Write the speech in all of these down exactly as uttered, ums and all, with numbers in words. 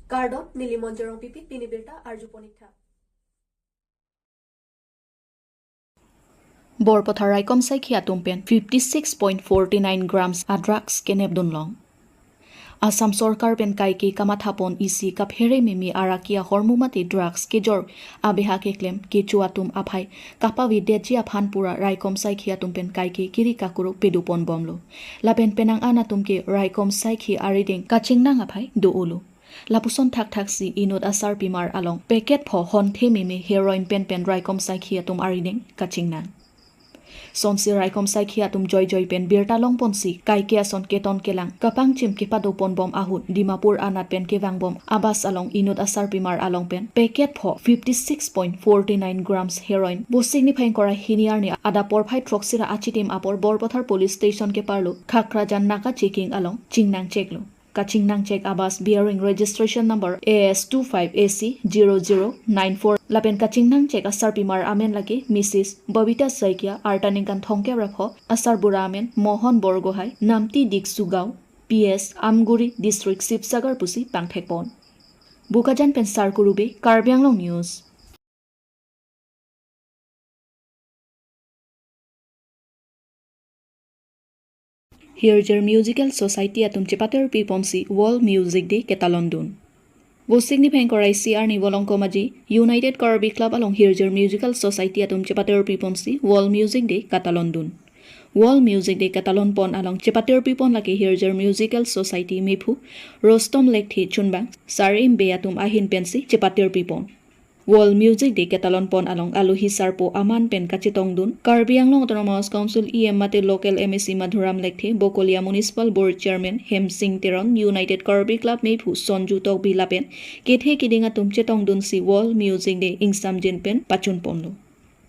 Kardom, neli Monjorong Pipit, pini birta arju ponik tha. Borpathar raikom saikhi atum pen fifty six point forty nine grams a drugs kenep dunlong. Assam sorkar pen kaike kamathapon isi kaphere mimi araki ahormu mate drugs kejor abeha keklem kecho atum aphai kapavedetji aphan pura raikom saikhi atum pen kaike kiri kakuru pedupon bomlo. Lapen penang an atum ke raikom saikhi arideng kachingnang aphai do-olo. Lapuson thakthaksi inut asarpimar along packet pho honthe mimi heroin penpen raikom saikhi atum arideng kachingnang. Sonsi raikom saikhi atum joijoi pen birta longponsi kaike ason keton kelang kapangchim kepadopon bom ahut Dimapur anat pen kevangbom abas along inut asarpimar along pen packet pho fifty six point forty nine grams heroin Vosik niphai ingkoi ra hini arni adap porphai throksi ra achitim apor Borpathar police station keparlo Khakrajan naka checking along chingnang cheklo. Kachingnang chek abas bearing registration number A S two five A C zero zero nine four lapen kachingnang chek asarpimar amen lake Missus Babita Saikia, arta ningkan thomkep ra pho, asarbura amen Mohon Borgohai, Namti Diksu Gaon, P S Amguri, District Sibsagar pusi pangthekpon. Bokajan pen Sarkuru Bey, Karbi Anglong News. Hirjir Musical Society atum chepaterpiponsi World Music Day ketalon dun. Vosik niphai ingkoi ra isi arni Volongkom Aji United Karbi Club along Hirjir Musical Society atum chepaterpiponsi World Music Day katalon dun. World Music Day katalonpon along chepaterpipon lake Hirjir Musical Society mephu Rostom Lekthe chunbang Sar Im Bey atum ahin pensi chepaterpipon. World Music Day ketalonpon along alohi sarpo aman pen kachetongdun Karbi Anglong Autonomous Council E M mate local M A C Madhuram Lekthe, Bokolia Municipal Board Chairman Hemsing Teron, United Karbi Club mephu Sonju Tokbi lapen kethe kiding atum chetongdunsi World Music Day ingsamjin pen pachunponlo.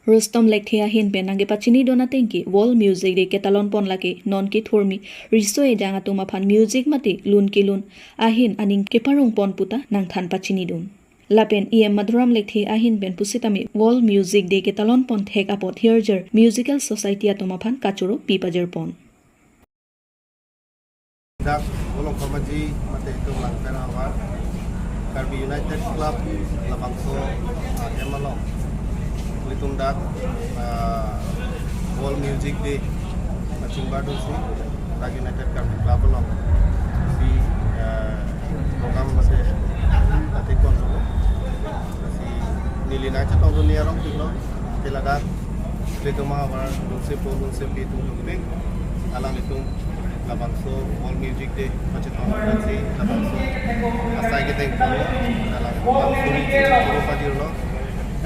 Rostom Lekthe ahin pen nangkepachinidun atengke World Music Day ketalonpon lake non kethurmi riso ejang atum aphan music mate lun kelun ahin aning keparongpon puta nangthan pachinidun. Lapen E M Madhuram Lekthe ahin pen pusitame World Music Day ketalonpon thek apot Hirjir Musical Society atum aphan kachoro pipajirpon. Dak Volongkom Aji mate itum Langpher Havar Karbi United Club labangso, ah, hem along ilitum dak, ah, World Music Day kachingbar dunsi dak United Karbi Club along si, ah, program mate atik kon si neli nangchetongdun ni arong pilo pila dak ilitum havar lunsepo lunsepi atum dukpik alanglitum labangso World Music Day pachetong si labangso asai kedeng alang bang suri chiri chiri pajirlo.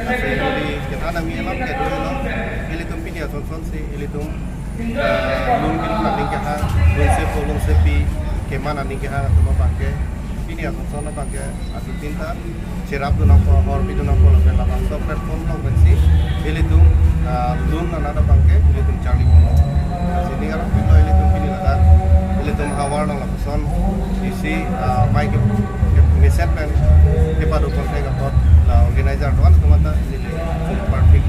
Lasi neli kethan ami alam kedo lo. Ilitum pini ason sonsi ilitum, eh, lun kelun aning keha, lunsepo lunsepi keman aning keha atum abangke pini ason son abangke atutin ta cherapdun nangpo, horpidun nangpo lapen labangso platform along pensi ilitum, ah, lun anat abangke ilitum charlipon. Lasi ning arong pilo ilitum pini ladak ilitum havar along lapuson isi, ah, mai ke, ke mesen pen kepadopon thek apot la organizer doan atum anta neli perfect.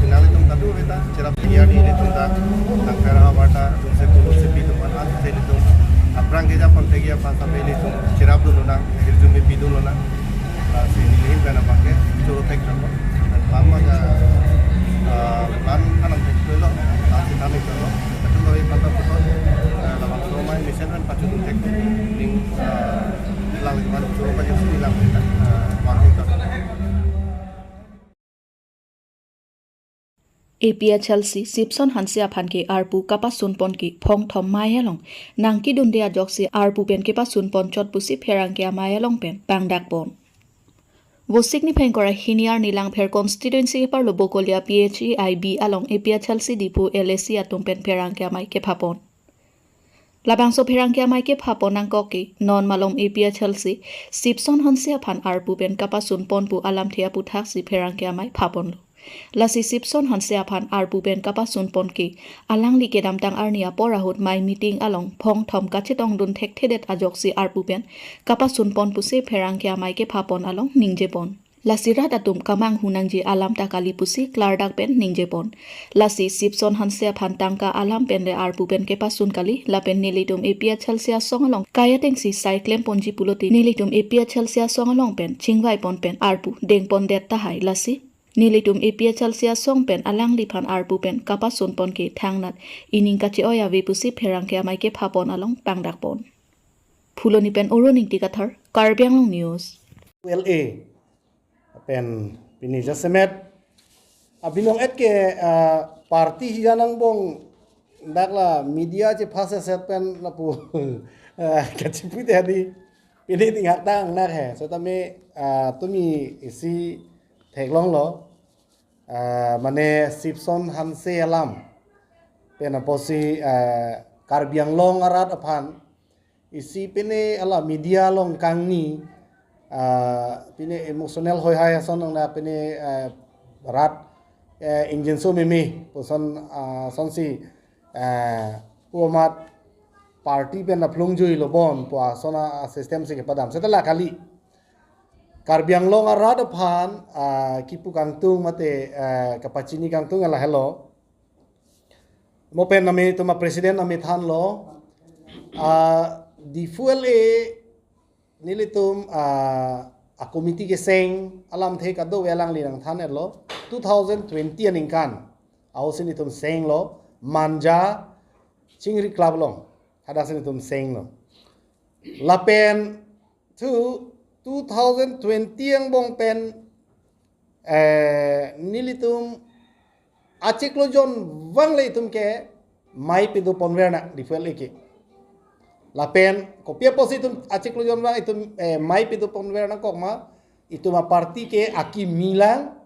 Finale atum kadu beta cherap ya di ilitum ta Langpher Havar ta atum se pulu se pi atum an se ilitum aphrang kejapon thekji aphan sampai ilitum cherapdun lonang, hirjume pidun lonang. Lasi neli ahin pen abangke choro thek jangkok. Lama ka, ah, plan anam thek pelo, lasi than ik lo. Kadu kami panta putar, ah, labangso mai mesen pen pachudun thek ning, ah, lang lagi mana choro pajir sini lang kita, ah, warning tak. A P H L C Sipson Hanse aphan ke arpu kapasunpon ke phongthom mai along nangkedunde ajoksi arpu pen kepasunpon chot pusi pherangke amai along pen pangdakpon. Vosik niphai ingkoi ra hini arni Langpher constituency keparlo Bokolia P H E I B along A P H L C Diphu L A C atum pen pherangke amai kephapon. Labangso pherangke amai kephapon nangkok ke non malom A P H L C Sipson Hanse aphan arpu pen kapasunpon pu alamthe aputhaksi pherangke amai phaponlo. Lasi Sipson Hanse aphan arpu pen kapasunpon ke alangli kedamtang arni apor ahut mai meeting along phongthom kachetongdun thekthedet ajoksi arpu pen kapasunpon pusi pherangke amai kephapon along ningjepon. Lasi rat atum kamanghu nangji alam ta kali pusi klardak pen ningjepon. Lasi Sipson Hanse aphan tangka alam pen le arpu pen kepasun kali, lapen nelitum A P H L C asong along kai atengsi sai klemponji pulote nelitum A P H L C asong along pen chingvaipon pen arpu dengpondet tahai. Lasi nelitum A P H L C asong pen alangliphan arpu pen kapasunpon ke thangnat ining kache-oi ave pusi pherangke amei kephapon along tangdakpon. Phuloni pen Oro Ningti Kathar, Karbi Anglong News. L A pen pini jasemet abinong et ke, ah, party hijan angbong dak la media chephase set pen lapu, ah, kachipi te adi pini dinghak dang nak he. Setame, ah, tumi isi theklonglo, ah, mane Sipson Hanse alam pen apotsi, ah, Karbi Anglong arat aphan isi pine ala media along kangni, ah, pine emotional hoi hai ason nang na pine, ah, rat, eh, ingjinso meme puson, ah, sonsi, eh, pu amat party pen aphlung jui lo bon pu ason a system si kepadam. Seta la kali. Karbi Anglong arat aphan, ah, kipu kangtung mate, eh, kapachini kangtung ala helo. Mo pen nami tuma president nami thanlo, ah, Diphu L A nelitum, ah, a committee keseng alamthe kado-ve alangli nangthan-etlo, two thousand twenty aningkan. Aosi nelitum senglo, Manja Chingri Club along. Hadak si nelitum senglo. Lapen thu two thousand twenty angbong pen, eh, nelitum achiklo jonvang le itum ke mei pidopon ver nang Diphu L A ke. Lapen kopi apotsi itum achiklo jonvang itum, eh, mei pidopon ver nangkok ma, itum a party ke akimi lang,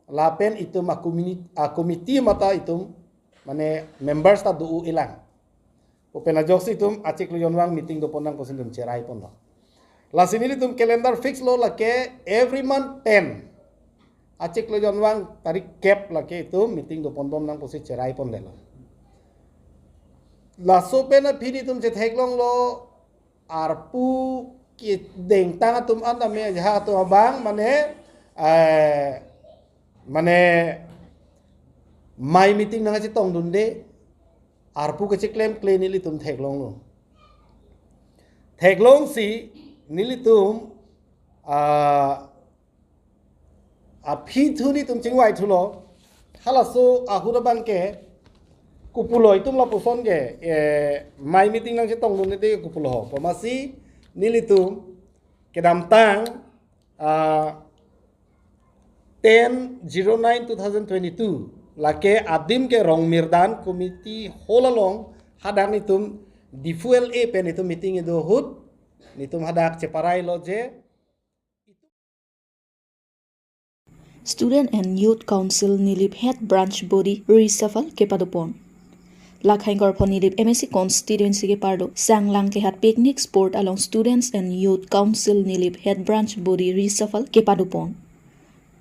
lapen itum a communi-, a committee mata itum mane members ta do-o-e lang. Open ajoksi itum achiklo jonvang meeting dopon nang pusi itum cheraiponlo. Lasi nelitum calendar fix lo lake every month ten. Achiklo jonvang tarik kep lake itum meeting doponbom nang pusi cheraiponlo. Laso pen aphi nelitum chetheklonglo arpu kedengtang atum an tame ajahak atum abang mane, eh, mane mei meeting nangchetongdunde arpu kacheklemkle nelitum theklonglo. Theklongsi nelitum, ah, aphi thu nelitum chingvaithulo. Halaso ahut abang ke kopulo itum lapuson ke, eh, mei meeting nangchetongdunde kopulo ho. Pamasi nelitum kedamtang, ah, ten zero nine two thousand twenty-two lake adim ke Rongmirdan Community Hall along hadak nelitum Diphu L A pen nelitum meeting kedo ahut nelitum hadak cheparailo je Student and Youth Council Nilip Head Branch Body Reshuffle kepadopon. Lakhaing Korpho Nilip M A C Constituency keparlo Sanglang Kehat Picnic Spot along Students and Youth Council Nilip Head Branch Body Reshuffle kepadopon.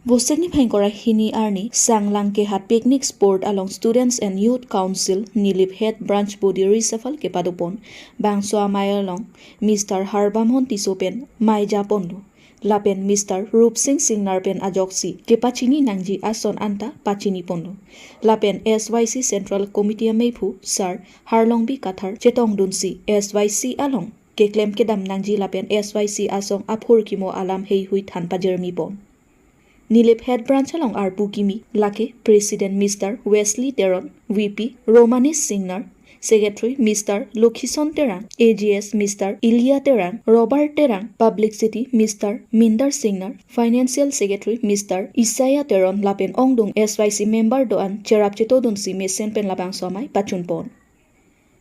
Vosek niphai ingkoi ra hini arni Sanglang Kehat Picnic Spot along Students and Youth Council Nilip Head Branch Body Reshuffle kepadopon. Bangso amei along Mister Harbamon Tisso pen mei japonlo. Lapen Mister Rupsing Singnar pen ajoksi kepachini nangji ason anta pachiniponlo. Lapen S Y C Central Committee ameiphu Sir Harlongbi Kathar chetongdunsi S Y C along keklem kedam nangji lapen S Y C asong aphurkimo alam heihui than pajirmipon. Nilip Head Branch along arpu kimi lake President Mister Wesley Teron, V P Romanis Singnar, Secretary Mister Lokhison Terang, A G S Mister Ilya Terang, Robert Terang, Publicity Mister Minder Singnar, Financial Secretary Mister Isaiah Teron lapen ongdung S Y C member do-an cherap chetodunsi mesen pen labangso amei pachunpon.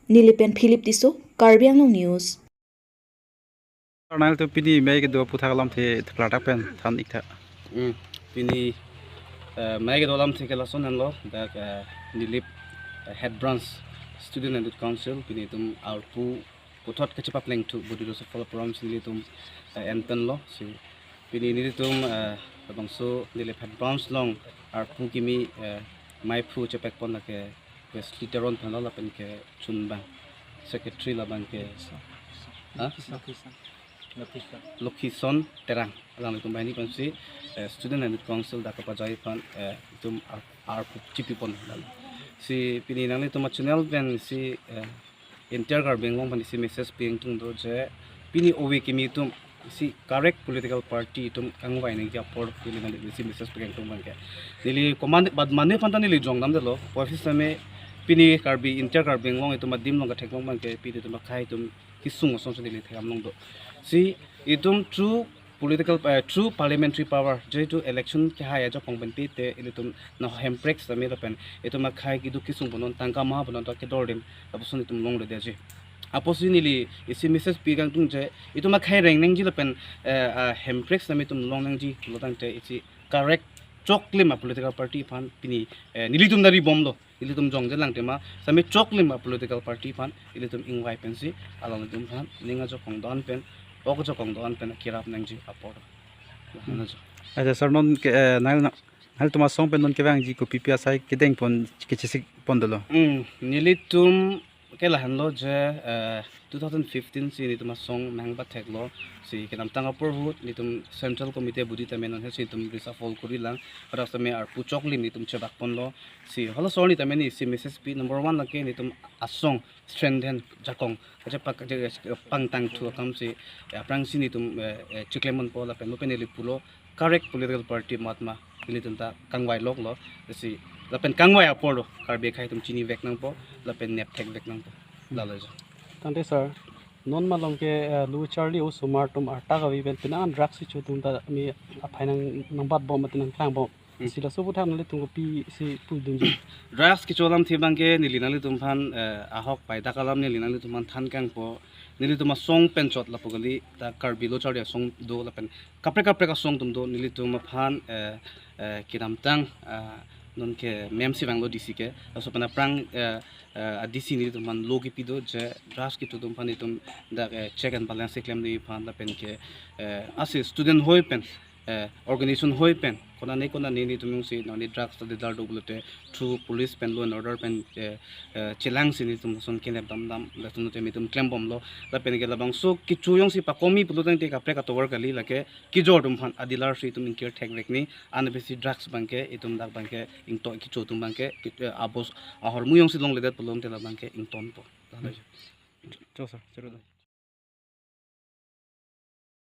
Nilip pen Philip Tisso, Karbi Anglong News. Karnal to pini mei kedo aphuthak alamthe klardak pen than iktha. Hmm. Pini, eh, mei kedo alamthe ke lason henlo, dak, eh, Nilip, eh, Head Branch Student and Youth Council, pini itum arpu puthot kachepaplengthu body reshuffle program si nelitum, eh, enpenlo. Si pini nelitum, eh, labangso Nilip Head Branch along arpu kimi, eh, meiphu chepekpon lake Wesley Teron aphanlo lapen ke chunbang secretary labang ke, ha? Lokison Terang. Alanglitum banghini pensi, eh, Student and Youth Council dak kapajai aphan, eh, itum ar, arpu chipipon. Si pini nanglitum a-channel pensi, eh, entire Karbi Anglong aphan isi message pi ingtung do je pini ove kimi atum isi correct political party atum kangvai nangji apor pini nangli isi message pi ingtung abangke. Neli komat bad mane aphan ta neli jong namdetlo. Puvoiphit sitame pini Karbi, entire Karbi Anglong atum adim along katheklong abangke pini atum akhei atum kesung asonsi neli thekdam longdo. Si itum through political, eh, through parliamentary power, jehetu election kehai ajakong pen pite ilitum na hemprek sitame lapen itum akhei keduk kesung punon, tangka maha punon ta kedordim, lapuson itum longledetji. Apotsi neli isi message pi ingtung je itum akhei reng nangji lapen, eh, ah, hemprek sitame itum long nangji pulotangte isi correct choklim a-political party aphan pini, eh, nelitum dari bomlo. Ilitum jongje lang tema, sitame choklim a-political party aphan ilitum ingvai pensi alanglitum aphan ning ajakong do-an pen, ok ajakong do-an pen kirap nangji apor. Lahan ajo. Acha sir, non ke, eh, nang, nang, nangtum asong pen non kevangji kopipi asai kedengpon kechesik pon dolo? Hmm, nelitum ke lahenlo je, eh, two thousand fifteen si nelitum asong nangpatheklo, si kedamtang apor ahut nelitum Central Committee abudi tame non he si nelitum reshuffle kori lang, hadak sitame arpu choklim nelitum chebak ponlo. Si halaso arni tame neli isi message pi, number one lake nelitum asong strengthen ajakong, kachepak, kache, pangtangthu akam si, eh, aphrangsi nelitum, eh, eh, chiklem ponpo lapen lapen neli pulo correct political party amat ma ilitum ta kangvai loklo. Si lapen kangvai apor lo Karbi akhei atum chinivek nangpo lapen nepthekvek nangpo. Lalo jo. Tangte sir, non malom ke, eh, lo charli osomar atum arta kave pen penang drugs kecho atum ta mi aphai nang, nangbat bom mate nangklang bom. Hmm. Si laso aputhak nanglitum kopisi pudunji? Drugs kecho alamthe abangke neli nanglitum aphan, eh, ahok paidak alam neli nanglitum aphan than kangpo. Nelitum asong pen chot lapu kali, ta Karbi lo charli asong do lapen kaprek kaprek asong atum do, nelitum aphan, eh, eh, kedamtang, ah, non ke mem si vanglo D C ke, laso pen aphrang, eh, eh, a-D C nelitum aphan lo kipi do je drugs kecho atum aphan itum dak, eh, check and balance keklemji aphan lapen ke, eh, ase student hoi pen, eh, organization hoi pen konane konane nelitum jongsi nangli drugs ta dealer do pulote through police pen law and order pen, eh, eh, chelangsi nelitum lason kenep damdam, lason nelitum klem bomlo, lapen ke labangso kecho jongsi pakomi pulotangte kaprek atovar kali, lake kejor atum aphan a-dealer si itum ingkir thekvek ni, anabesi drugs abangke itum dak abangke ingto kecho atum abangke, ke, eh, abos ahormu jongsi longledet pulote labangke ingtonpo. Lalo jo. Jo sir, choro.